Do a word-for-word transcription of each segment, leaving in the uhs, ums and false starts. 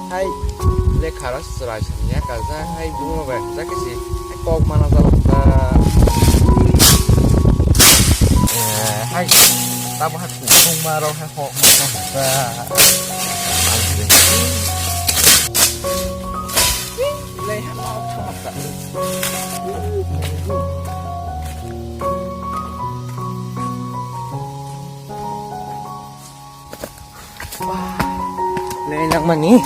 Hai, lekha rok chwrai samya kajak, hai, buma bai kajak kisi, hai, kok mana jalo ta. Eh, hai, tamo hai, kutung ma rok hai, hok ma rok ta. Lei ha ma thok ta. Lei nangmani.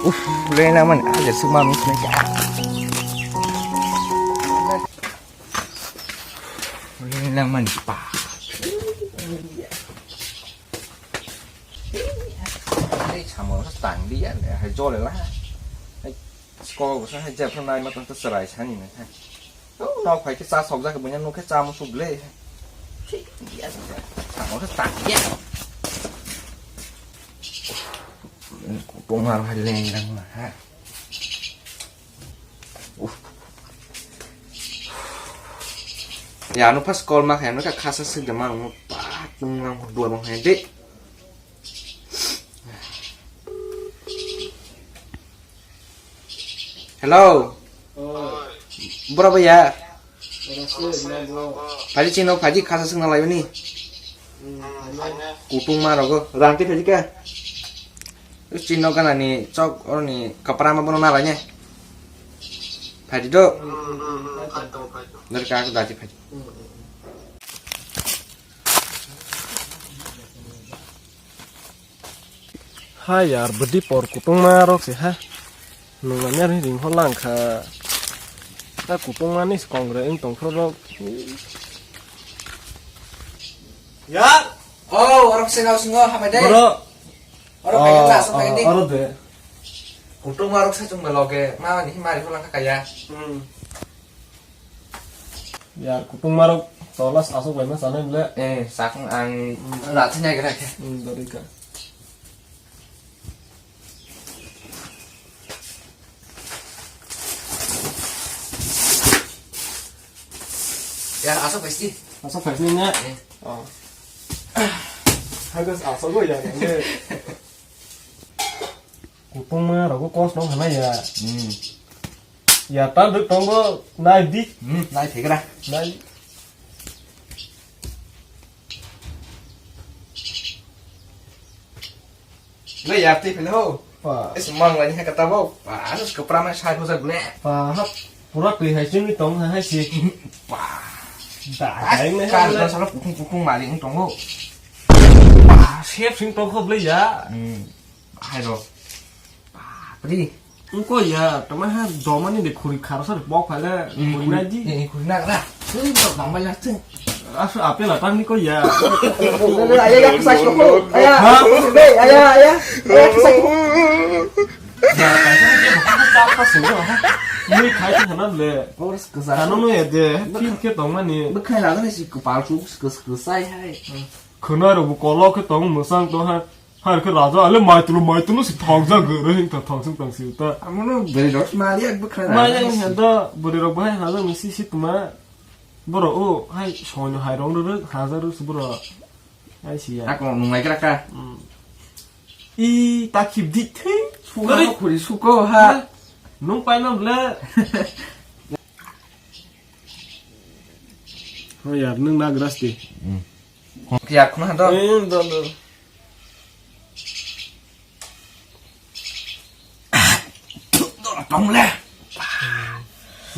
Uff, lei nangmani. Aja suma mi sma kya. Lei nangmani pa. Lei samo tang dia, hai jole la. Hai sko sa hai jepra nai ma ta serai sani na. Nok phai khe cha sokjak, buino nuk khe cha musuk le. Thik ya, tamo khe tang ya. Kutung ma rok hai leng lang ma ha. Uff. Ya, ano pas call ma khe, ano kha khasa sik de ma rok pa tung lang dua bang hai de. Hello. Oi. Bora baya. Ora se na bo. Phaji chino, phaji khasa singna laibani. Hmm, phaji. Kutung ma rogo. Rang te phaji ka. Chino gana ni chok oroni kapra ma bono na laine. Phaji do. Hmm, hmm, hmm, hmm. Phai to, phai to. Dari ka aku dati phaji. Hmm, hmm, hmm. Ha yar, bwdwi por kutungma rok se ha. Nungya ni ring hor lang kha. Ta kutungma ni se kongre wng tong phro rok. Ya. Oh, orok se nao singo hamai de. Bro. Orok kaya ta asok kaya di. Oro de. Kutungma rok sa chung loge. Ma ni mari hor lang kha kaya. Hmm. Yar kutung marok tola asok bai ma sanai bole. Eh, sakung ang. Hmm. Rathai nai gra khe. Hmm, dori ka. Ya, asok bai si. Asok bai si nya. Eh. Oh. Hagas asok go ya. Kutungma rogo kos no hana ya. Hmm. Ya ta duk tongo nai di. Hmm, nai thegra. Nai. Le ya ti phele ho. Pa. Es mang lani ha kata bo. Pa, asus kopra ma sai khosa ble. Pa, ha, pura twi hai chini tong hai si. Pa. Da, dai me kar ha. Sala pukung pukung mali ung tongo. Pa, sep sing tong kho ble ya. Hmm. Hai ro. Bapre. Wngkha ya, tama ha domani de khuri kharsa de bok phale khuri nai di. Eh, khuri na gra. Tei bok bang bai lak tei. Asu apel atang ni ko ya. Aya ya kisa ko. Aya. Ha? Be, aya, aya. Aya kisa ko. Ya, kaisa ke bok ka ka sing ha. Ni khai ta na le. Boris kisa. Ano no ya de. Phim ke tong mani. Bwkhai la ni si ko pal su kis kis sai hai. Khwnai rok bo kolok khe tong, mwsang tong ha. Har khe raja ale maitulu maitulu si thokjak goro hing ta thoksung tong si ta. Amono bwrwi rok mali ak bwkhra. Mali ang handa bwrwi rok bahai hajak ni si si tuma. Boro o hai soino hai rong rok hajak rok si boro. Hai si ya. Ako nunglai kra ka. Hmm. I ta khip di thei. Suka khuri suko ha. Nung pai na ble. Ho yar nung na gras di. Hmm. Hok ya khuna do. Eh, do, do. Tong le.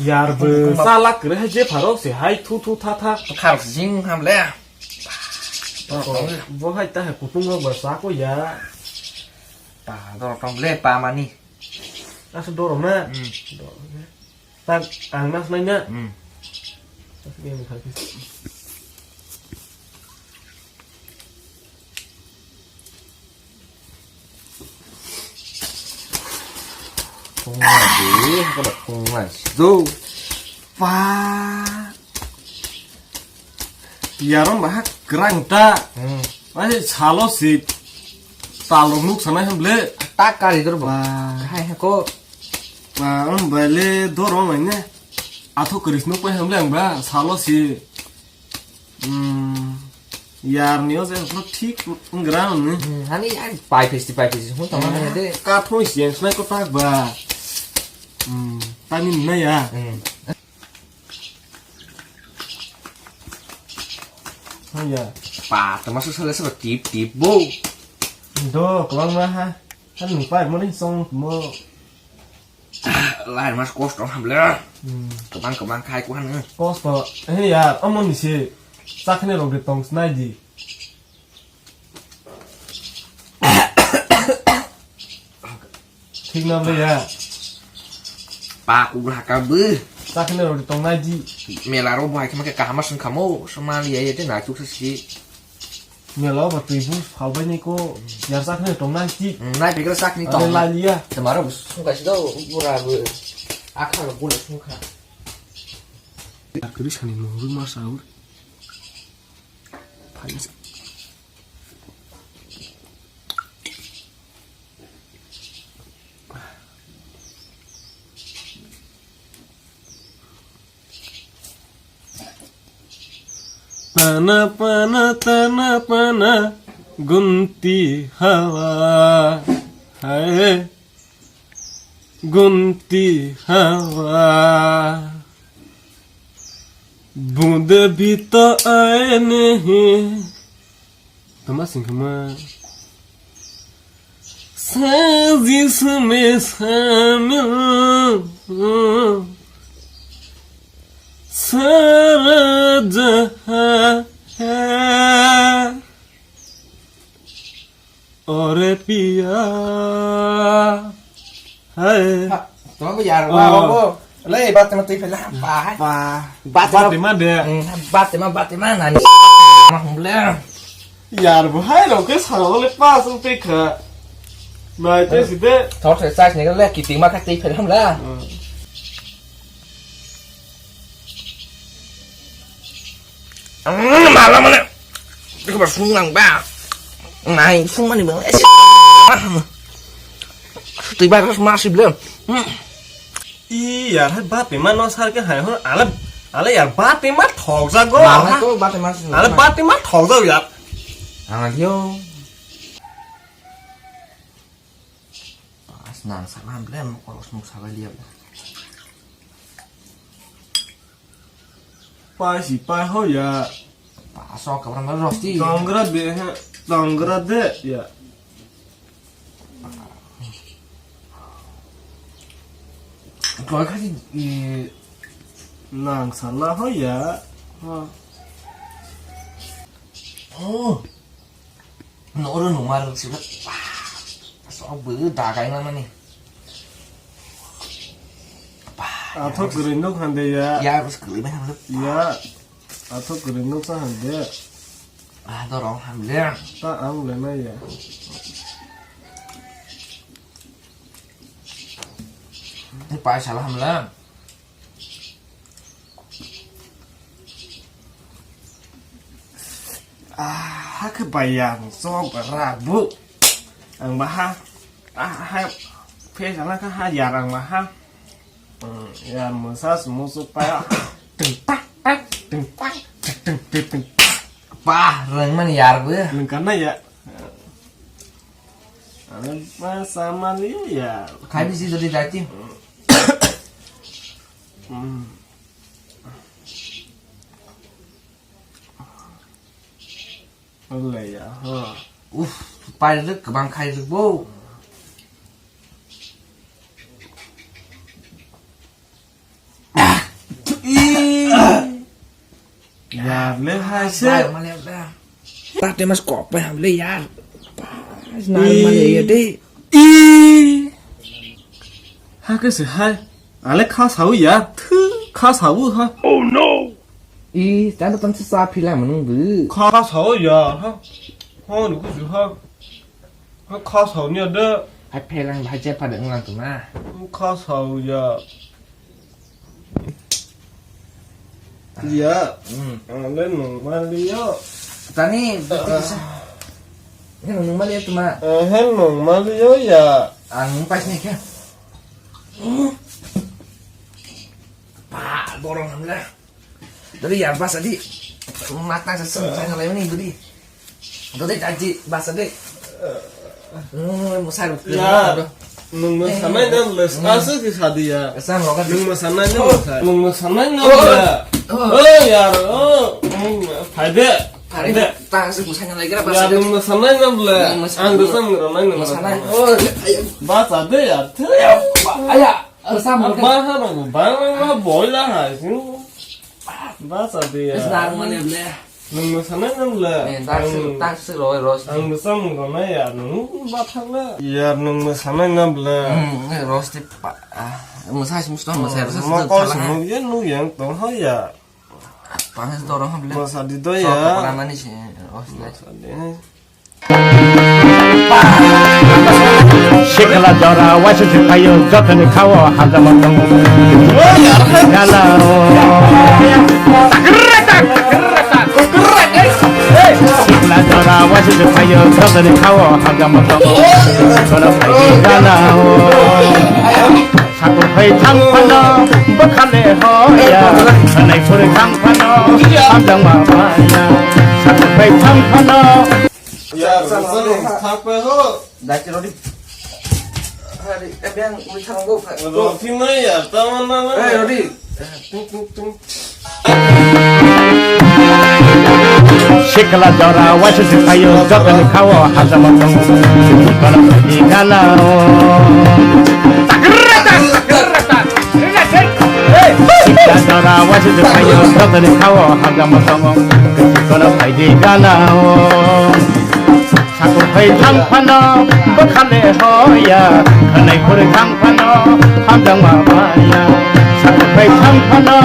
Yar bo salak kre hai je pharo se hai thu thu tha tha. Khar jing ham le. Bo hai ta hai kutung rok ba sa ko ya. Pa do tong le pa mani. Asa dorong na. Hmm. Dorong na. Tak ang nas nai na. Hmm. Asa dia ni kaki. Kung na di, kung na do. Pa. Yaron bahak kerang ta. Hmm. Masih salo si talong nuk sana hem ble. Tak kali ter ba. Wah. Hai hai ko. Ba, ang bai le dorong bai ne. Athok kwrwi sino pai hamle ang ba, salo si. Hmm, yar ni o je thik ngra ni. Hmm, hani, hani, pai phesti, pai phesti, hun tama ne de. Ka thoi si ang snai ko tak ba. Hmm, tani na ya. Hmm. Haya. Pa, tama sa sala sa tip tip bo. Do, kwbangma ha. Han nung pai mo ni song mo. Lai mas kosto hamle. Hmm. Kwbang kwbang khai ko han. Kosto. He ya, omo ni se. Sakne rok de tong snai di. Thik na le ya. Pa kugra ka bw. Sakne rok tong nai di. Mela ro bo hai khe ma khe kaham sung khamo. Somali ya ya te na chuk si. Mela ba twi bu phal bai ni ko. Yar sakne tong nai di. Hmm, nai pekra sakni tong. Lai liya. Tamaro sung ka si do bura bw. Akha ro bune sung kha. Yar kri sani mo ru ma sa ur. Phai sa. Pana pana tana pana gunti hawa hai gunti hawa bude bhito aye nahi. Tama sing kama. Sazish mein shamil sara jahan hai. Ore piya. Hai. Ha, tama bo yar, oh, wa, wa, bo. Le, bate ma twi phela, ba, hai. Ba. Bate ma. Bate ma de. Hmm, bate ma, bate ma, nani. Ma humble. Yar bo hai rok ke salo le pa sung pe kha. Nai te si de. Thor se chai ni le kiting ma kha twi phela hamla. Hmm. Ang mala mala. Iko ba sung lang ba. Nai sung mani ba. Twi ba ras ma si ble. I yar hai bate ma no sar ke hai ho ale ale yar bate ma thok ja go. Mala to bate ma sung. Ale bate ma thok ja yar. Ang yo. Pas nang salam ble mo koros mo sabai liya. Pai si pai ho ya. Pasok kabrang rosti. Tongra de ha, tongra de ya. Koi khasi, eh, nang sala ho ya. Ha. Oh. No oro no mar sila. Sok bu dagai mani. Athok gurui nuk hande ya. Ya, bus gurui mani. Ya. Athok kwrwi nuksa hamle. Ah, dorong hamle. Ta ang le nai ya. Ni paisa la hamle. Ah, hakhe bai ya, sok ra bu. Ang baha. Ah, ha. Phe sana ka ha ya ang baha. Hmm, ya, mwsa se muchuk pai. Teng tak tak, teng tak, teng, teng, teng, teng. Bah, rwng mani yar bo. Nwng kana ya? Ano pa samali ya. Khai bisi jodi dati. Hmm. Wlaiya, ha. Uff, pairwk kwbang khairwk bo. Yar le hai se. Bai, male da. Tate mas kok pai ham le yar. Pas nar male ya de. I. Ha ke se hai. Ale kha sau ya. Thu kha sau ha. Oh no. I, tanda tanda sa phila manung bu. Kha sao ya, ha? Ha, nuku ju ha. Ha, kha sao ni ada. Hai phelang hai je pada nglang tu ma. Kha sao ya. Ya. Hmm. Ale nung mali yo. Tani, ini nung mali yo tu ma. Eh, hen nung mali yo ya. Ang pas ni kha. Borok hamle. Dodi yar basa di. Mata sa sung sa ngalai ni dodi. Dodi taji basa di. Hmm, musa ruk. Ya. Nung mo sanai nam le. Asa ki sadi ya. Sang loga. Nung mo sanai nam le. Nung mo sanai nam le. Oh yar. Oh. Phai de. Phai de. Ta sa musa ngalai kira basa di. Nung mo sanai nam le. Ang do sam ngalai nam. Musa nai. Oh. Basa de ya. Aya. Asa mo. Ba ha no. Ba ba boy la ha. Basa de ya. Dar mane le. Nung mo sanai nam le. Eh, tak sik, tak sik roi ros. Ang bwsa mung rwnai ya, nung bathakle. Ya, nung mo sanai nam le. Hmm, eh, ros di pa, ah, mo sai mus to mo sai ros. Mo ko sung ya, nung yang tong ha ya. Pang dorong ha ble. Mo sa di do ya. Rana ni si ros le. Sikla jora waisa se payo jotoni khao hajama tongo. Gala o. Sikla jora waisa se payo jotoni khao hajama tongo. Kono paidi gala o. Sakur phai thang phano bwkhale hoya. Sanai phuri thang phano hamjama baya. Sakur phai thang phano. Ya, thang pe ho. Daki rodi. Hari, eh, biang, ui thang bo, Pak. Roti na ya, taman na na. Eh, rodi. Tung, tung, tung. Sikla jora waisa se payo jotoni khao hajama tongo. Sikla jora waisa se payo jotoni khao hajama tongo. Sikla jora waisa se payo jotoni khao hajama tongo. Kono paidi gala o. Sakur phai thang phano bwkhale hoya. Khanai phuri thang phano hamjama baya. Sakur phai thang phano.